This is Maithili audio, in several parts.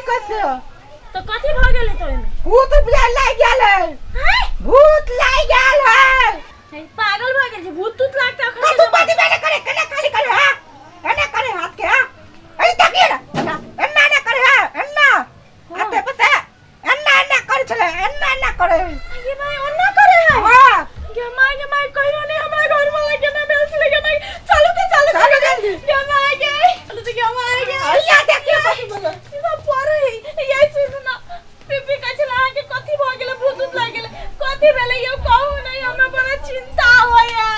कैसे तऽ कथी भऽ गेलै तऽ ओहिमे भूत बुझाइ लागि गेल है हैं? भूत लागि गेल है हे, पागल भऽ गेल छै भूत तूत लागतै अखन कतू बाजी मैंने करे केना खाली करे हां एना करे हाथ के हां अरे तकिए ना एना एना एना करे हां एना हाथे पसे एना एना करे छले एना एना करे ये भाई ओना करे है हां गे माय गे माय कहियो नहीं हमरा घर वाला के ना भेल छलै गे माय चलू तऽ चलू चलू जल्दी। गे माय गे चलू तऽ गे माय गे अइया देखियो कथी बोले ई सब पढ़े यही सुनू ना पीपी कहै छलै अहाँके कथी भऽ गेलै भूत उत लागि गेलै कथी भेलै यौ कहू नहि हमरा बड़ा चिंता होइया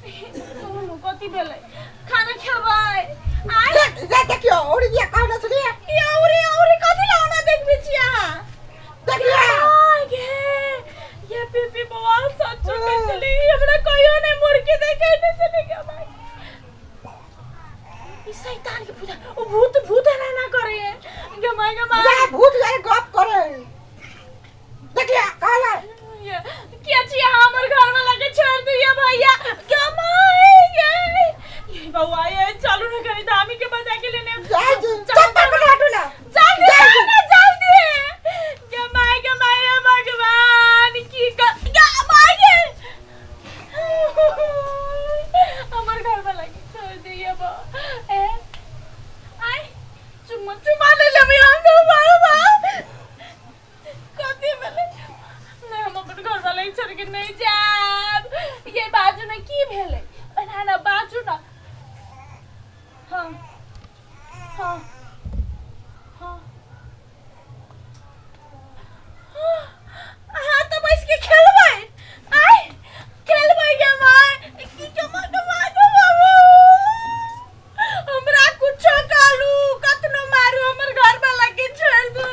कहू ने कथी भेलै खाना खेबै आइ जा देखियो और ये कहने छलिए ई औरी औरी कथी लाउना देखबै छी अहाँ देखियो आइ गे ये पीपी बौआ सच्चो कहै छलै हमरा कहियो नहि मुर्गी देखै नहि छलै गे माय ई शैतान के पूजा ओ भूत भूत एना ना करे गे माय गे माय जा भूत जाए गप करे देखियो कहला ये के छी अहाँ हमर घर वाला के छोड़ दिया भैया गे माय गे ये बौआ ये चलू ना करी धामी के बजा के लेने जा चप्पल पर हटू ना जल्दी आओ ना जल्दी गे माय गे माय हे भगवान की कर गे माय गे हमर घर वाला के छोड़ दिया बा ए आय चुम्मा चुम्मा ले लेबै हम तो बाबा कथी भेलै नहि हम अपन घर वाला के छोड़ के नहीं जायब ये बाजू ने की भेलै एना एना बाजू ना हाँ हाँ हाँ अहाँ तऽ बैस के खेलबै आय खेलबै गे माय की के माय के माय के बाबू हमरा कुछो कालू कतनो मारू हमर घर वाला के छोड़ दू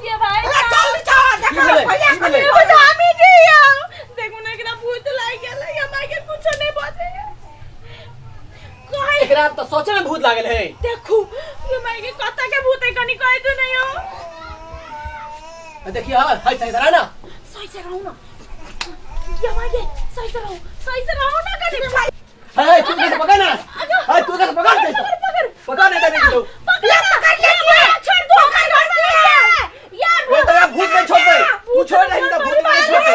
ये भाई अरे चल चल की देखो भेलै? भैया की भेलै? एगो धामी जी यौ देखू ने एकरा भूत लागि गेलै ये माय के कुछो नहि बचैया कहै एकरा तऽ सोचे में भूत लागल है देखू ये माय के कत के भूत है कनी कहि दू ने यौ देखिए हाँ हाय सही सरा ना सही से रहू ना ये माय के सही से रहू सही से रहू ना कनी हाय तू कैसे पकड़ ना हाय तू कैसे पकड़ कैसे पकड़ पकड़ पकड़ नहीं देने तू पकड़ पकड़ ले छोड़ दो हमर घर वाला के यार वो तो भूत नहीं छोड़ते तू छोड़ नहीं तो भूत नहीं छोड़ते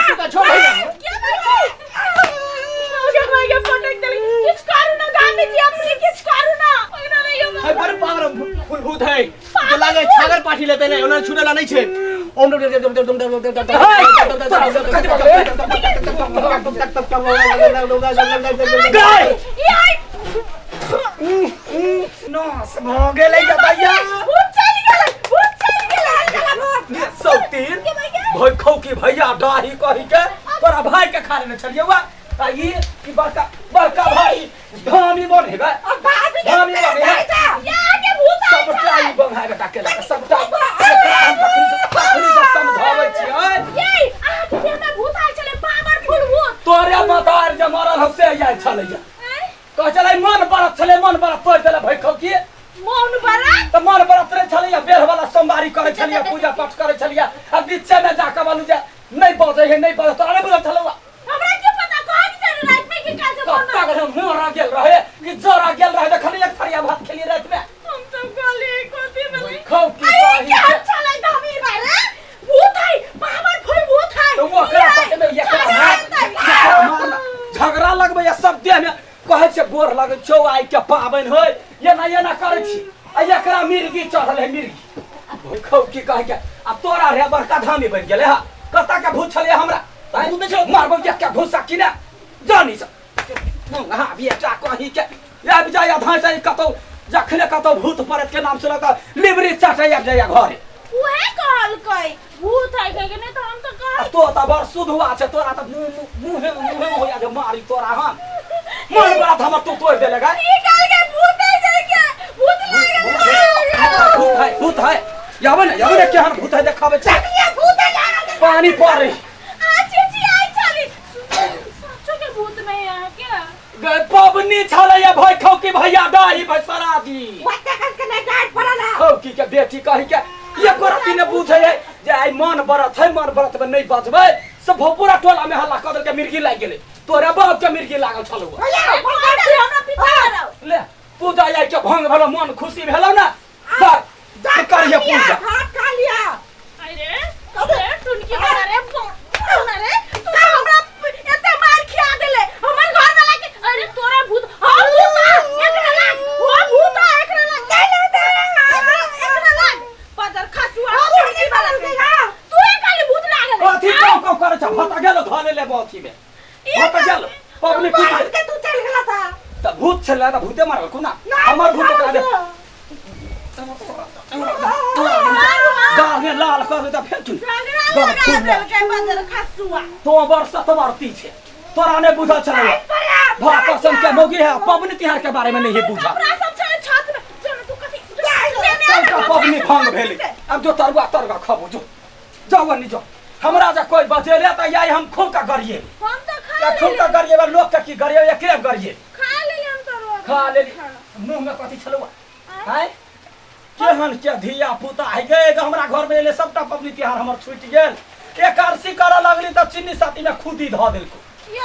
तू का छोड़ नहीं क्या भाई क्या भाई के पटक देली किछ करू ना गामी जी अपने किछ करू ना ओकरा नहीं यौ हाय बड़ पावर फुल भूत है तो लागे छागर पाठी लेते नहीं उन्होंने छुड़ेला नहीं छे ओम डम डम डम डम डम डम डम गाय यार नास भऽ गेलै दैया भूत चलि गेलै भूत चलि गेलै सौतीन भैखौ की भैया डाही कही के तोरा भाई के खा लेने छलियै वा आ ई ई बड़का बड़का भाई धामी बन हेबे अब भाभी के धामी बन हे यार के भूत आयल सबटा ई बंधाय बेटा के लगा सबटा एकरा हम तखनी से समझाबै छियै ये अहाँ के देह में भूत आयल छलै पावरफुल भूत तोरे मतार जे मरल हम से आयल छलैया आँय? कह छलै मन बरत छलै मन बरत तोड़ि देले भैखौ की मौन बरत तऽ मन बरत रहै छलैया बेर वाला सोमवारी करै छलियै पूजा पाठ करै छलियै आ बीचे में जाके मालूम जे नहि बजै है नहि बजै तोरा नहि बुझल छलौ हमरा की पता कहै की छलै राति में की काज कत्ता के हम मरा गेल रहे कि जरा गेल रहे देखली एक थरिया भात खेली राति में हम तो कहलियै कथी भेलै खौ की अरे कही क्या के छलै धामी बारे भूत है पावरफुल भूत है तऽ ओकरा साथे में एकरा मार एकरा मार झगड़ा लगबैया सब देह में कहै छै गोर लगै छौ आइ के पाबनि होइ एना एना करै छी आ एकरा मिर्गी चढ़ल है मिर्गी खौ की कहै के आ तोरा रे बड़का धामी बनि गेलै हा कतऽ के भूत छलै हमरा भूत नहि छलै मारबौ एकटा भूसा कि ने जानी सब हाँ बेटा कहीं के आबि जाइए धाँइ कतौ जखने कतौ भूत प्रेत के नाम सुनत लिबरी चाटै आबि जाइए घरे उहे कहलकै भूत है कह के नहीं तो हम तो आ कह तो तऽ बड़ सुधुआ छै तोरा तऽ मुँह मुँहे मुँहे होइया जे मारी तोरा हम मन बड़ा हमर तू तोड़ि देले गा ई कहलकै भूत है जाय के भूत लागल भूत है भूत है याबे ने याबे ने केहन भूत है देखाबै छै ये भूत है यार पानी पड़े आ चीची आई चली सचो के भूत नहीं है क्या गए पबनी छलै या भाई खौकी भैया डाही भाई सरादी बच्चा कस के नहीं डांट पड़ा ना खौकी के बेटी कही के एको रत्ती ने बुझै है जे आइ मन बरत है मन बरत में नहीं बजबै से पूरा टोला में हल्ला कऽ देलकै मिर्गी लागि गेलै तोरे बाप के मिर्गी लागल छलौ भैया हमरा पिता ले पूजा आइ के भंग भेलो मन खुशी भेलो ने बस करिए पूजा। हाथ खा लिया। अरे अरे टुनकी वाला रे, बना रे, तू तो हमरा एते मार खिया देले हमर घर वाला के। अरे तोरा भूत, हां भूत आ, एकरा लाग, हो भूत आ, एकरा लाग, एकरा लाग पजर खसुआ टुनकी वाला के। तू खाली भूत लागल। अथी कौ कौ करे छ, भता गेलो धले लेबो अथी में, भता गेलो पब्लिक की। के तू चल गेला था। त भूत छलै त भूते मारल कोना हमर भूत ओकरा दे गाल में लाल कर दे फेर चुन झगड़ा गलत लगा खूब देलकै बजर खसुआ। तो वर्ष तोरती छे, तोरा नहीं बुझल छलै। भाकसन के मौगी है, पबनी तिहार के बारे में नहीं बुझल। हमरा सब छलै छत में, चल तू कथी सबटा पबनी भंग भेलै। अब जो तरुआ तरुआ खबो, जो जाओ नि जो। हमरा जे कोई बजेले त याई हम खूब का गरिए। हम तो खा या खूब का गरिए, लोग के की गरिए, एकरे गरिए। खा लेली हम तरुआ। खा लेली। मुंह में कथी छलौ आय? केहन के धिया पुता है गे, हमरा घर में एले सबटा पबनी तिहार हमर छूटि गेल। एकादशी करऽ लगली तऽ चीनी साथी में खुदी धऽ देलको।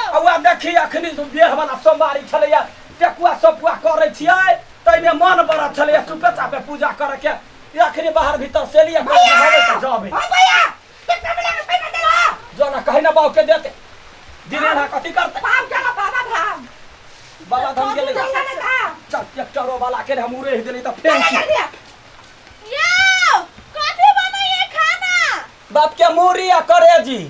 आ वएह देखी अखनी बियाह वाला सोमवारी छलैया, टेकुआ सपुआ करै छियै ताहिमे मन बड़ा छलैया चुपे चापे पूजा करे के। अखनी बाहर भीतर से लिए तऽ जबै। हां भैया, कितना मिला के पैसा देला? जो ना कही ना बाबू के देते दिने ना कथी करते। बाप गेला बाबा धाम। बाबा धाम गेलै। चल ना। चल, ट्रैक्टरो वाला के हम उड़े देली तऽ फेर की। यौ, कथी बनैये खाना? बाप के मूरी आ करेजी।